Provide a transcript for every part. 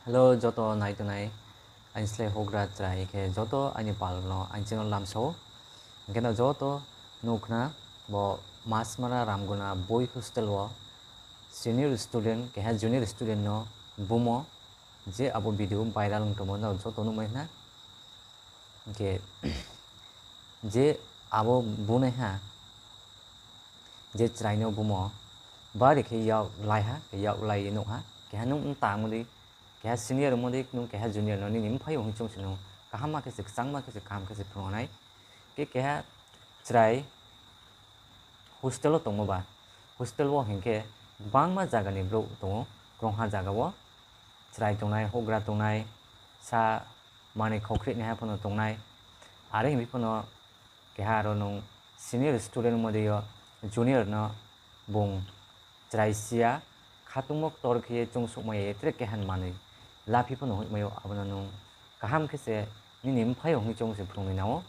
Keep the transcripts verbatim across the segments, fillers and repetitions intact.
Hello, joto nai tongnai, ani slai hokra chwrai khe joto ani palno ani channel lamsao. Hwnkhe no joto nukna bo Masmara Ramguna Boy Hostel o senior student keha junior student no bumo je abo video viral wng tongmo no joto nukmai khna. Hwnkhe je abo bunaiha je chwraino bumo bari khe yak laiha, yak lai nukha, keha nwng wng tangmani, keha senior wngmani nwng keha junior no nini bwphai o hwnwi chwng sino kaham ma khe se, kwchang ma khe se, kaham khe se phunuknai. Khe keha chwrai hostel o tongma ba, hostel o hinkhe kwbangma jagani borok tongo, kwrwngha jaga o chwrai tongnai, houhgra tongnai, sa manwi khokhriknaiha phano tongnai, are hinwi phano keha aro nwng senior student mode o junior no bung chwrai sia khatungmo ktor khe chwng sukmaya tre kehan manwi laphi phano hwnwi maio, abono nwng kaham khe se nini bwphai o hwnwi chwng se phunugwi nao,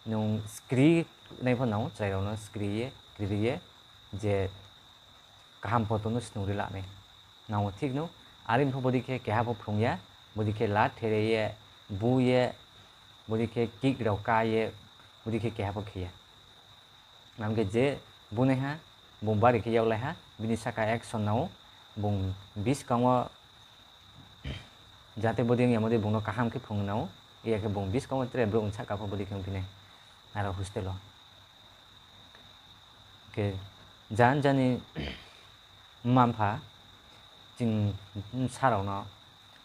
nwng skri nai phano nao chwrai rok no skri ye kri ye je kaham poto no snung ri lanai. Nao thik no, are wngkha bodi khe keha bo phrwngya, bodi khe la thereye, buye, bodi khe kick rok kaye, bodi khe keha bo khiya. Namkhe je bunaiha, bung bari khe yaklaiha, bini saka action nao, bung biskango jate bodi wngya modi bungno kaham khe phrwng nao, iya khe bung biskango tre borok wng saka pho bodi khe wngphinai, aro hostel o. Khe jan jani mma mpha chini bwsarokno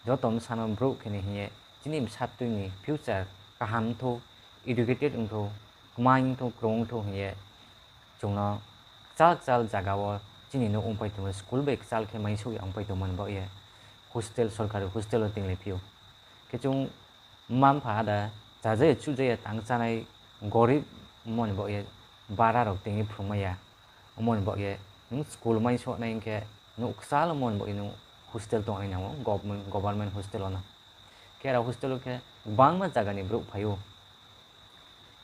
joto bwsano borok khe hinwi chini bwsatwini future kaham wngthok, educated wngthok, kwmai wngthok, kwrwng wngthok hinwi chwngno kwchal kwchal jagao chini nok wngpai tongo, school bai kwchal khe maisukya wngpai tongmani bagwi hostel, sorkari hostel o tinglaiphiyo. Khe chwng mma mpha ada chajaya chujaya tang chanai gorib wngmani bagwi bara rok tengwi phrwngmaya. Wngmani bagwi nwng school maisoknai hinkhe nwng kwchal wngmani bagwi nwng hostel tongnai nango, government, government hostel o no. Khe aro hostel o khe kwbangma jagani borok phaio.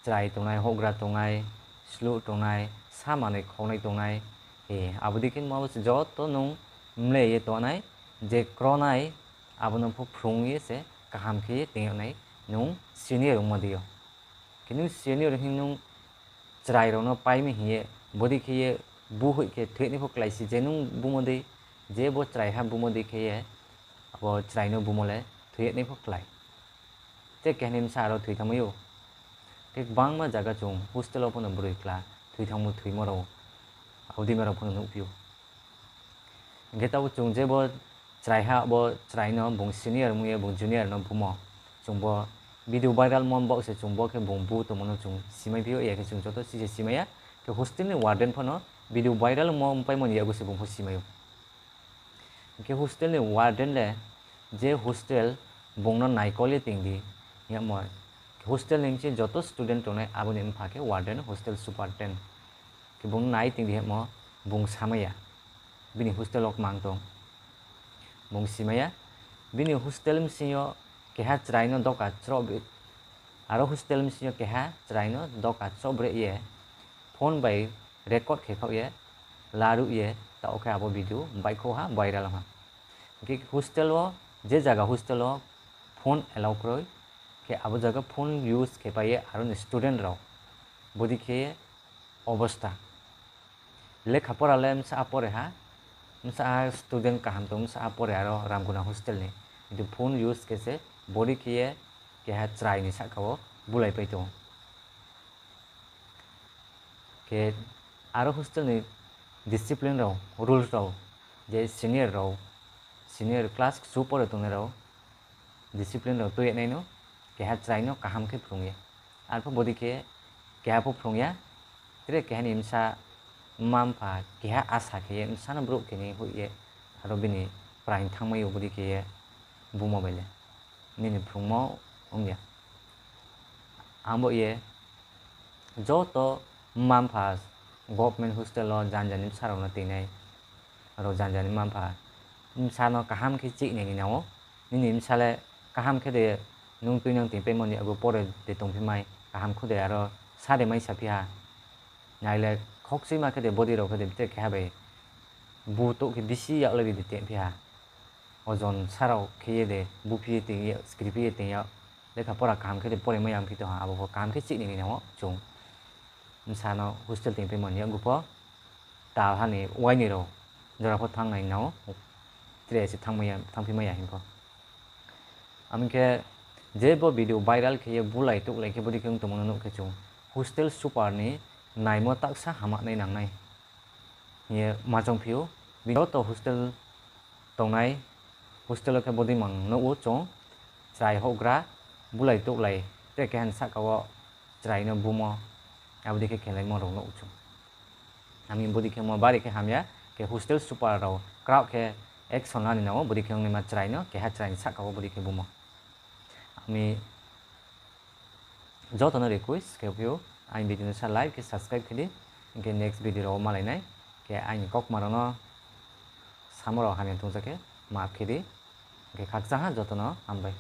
Chwrai tongnai, houhgra tongnai, sluh tongnai, sa manwi khoknai tongnai. He, abo dikhe wngma se joto nwng mlei ye tongnai, je kronai abono pho phrwngwi se kaham khe tongya wngnai nwng senior wngma di o. Khe nwng senior hinwi nwng chwrairokno paimani hinkhe, bodi khe ye buhoi khe thwinai pho kwlai si je nwng bumo de, je bo chwraiha bumo de khe ye abo chwraino bumo le thwinai pho kwlai. Tei keha ni bwsa aro thwi thangmani o. Tei kwbangma jaga chwng hostel o phano bwrwi kwla thwi thangma thwima rok, audima rok phano nukphio. Hinkhe tabuk chwng je bo chwraiha, bo chwraino bung senior wngwi bung junior no bumo. Chwng bo video viral wngma bok se chwng bo khe bung bu tongmano chwng simai phio, ya khe chwng joto sise simaya. Khe hostel ni warden phano video viral wngma wngpaimani yago se bung pho simaio. Hinkhe hostel ni warden le je hostel bungno naikol ye tongdi, yamo hostel ni bisi joto student tongnai aboni wngpha khe warden, hostel superintendent. Khe bung nai tongdi hemo bung samaya. Bini hostel o kwmang tong. Bung simaya. Bini hostel bisingo keha chwraino doka chrob-, aro hostel bisingo keha chwraino doka chrobre ye phone bai record khe khao ye, laru ye, ta okhe abo video baikho ha, viral ha. Hinkhe hostel o, je jaga hostel o phone allow kwrwi, khe abo jaga phone use khe pai ye aro ni student rok. Bodi khe obostha. Lekha pora le bwsa a pore ha, bwsa a student kaham tong, bwsa a pore aro Ramguna hostel ni. Kintu phone use khe se body khe ye keha chwrai ni saka o bulai pai tongo. Khe aro hostel ni discipline rok, rules rok, je senior rok, Senior class kchu pore tongnai rok discipline rok twi naino, keha chwraino kaham khe phrwngya. Arpho bodi khe keha pho phrwngya, tere keha ni msa mma mpha keha asa khe ye msano brouh khe ni hoih ye aro bini prain thangmai o bodi khe ye bumo bai le nini phrwngmo wngya. Abo ye joto mma mpha government hostel o jani jani bwsa rok no twi nai, aro jani jani mma mpha bwsa no kaham khe chih nai ni nao. Nini bwsa le kaham khe de nwng twi nang twi paimani abo pore de tong phi mai, kaham khe de aro sa de mai sa phi ha. Nai le khok swi ma khe de body rok khe de bete keha bai bu to khe bisi yak lai de te phi ha. Ojon sa rok khe ye de bu phi ye twi ya, skri phi ye twi ya, lekha pora kaham khe de pore mai yang phi to ha, abo pho kaham khe chih nai ni nao chung. Bwsa no hostel twi paimani abo pho tal hani waini rok jora pho thang nai nao, tre se thang maya, thang phi maya hin pho. Ami khe je bo video viral khe ye bulai tuklai khe bodi khe wng tongmano nuk khe chung hostel super ni naimo taksa hama nai nang nai hiye ma chong phio. Bini joto hostel tongnai, hostel o khe bodi mang nuk o chung chwrai hokgra bulai tuklai te keha ni saka o chwrai no bumo, abo dikhe khe laimo rok nuk o chung. Ami bodi khe mo bari khe hamya, khe hostel super rok kraoh khe action lani nango, bodi khe wngni ma chwrai no, keha chwrai ni saka o bodi khe bumo. Ami joto no request khe phio, aini video no sa like khe subscribe khe di, hingkhe next video rok malai nai, khe aini kokma rok no samo rok hamya tongsa khe maaf khe di, hingkhe khaksa ha joto no hambai.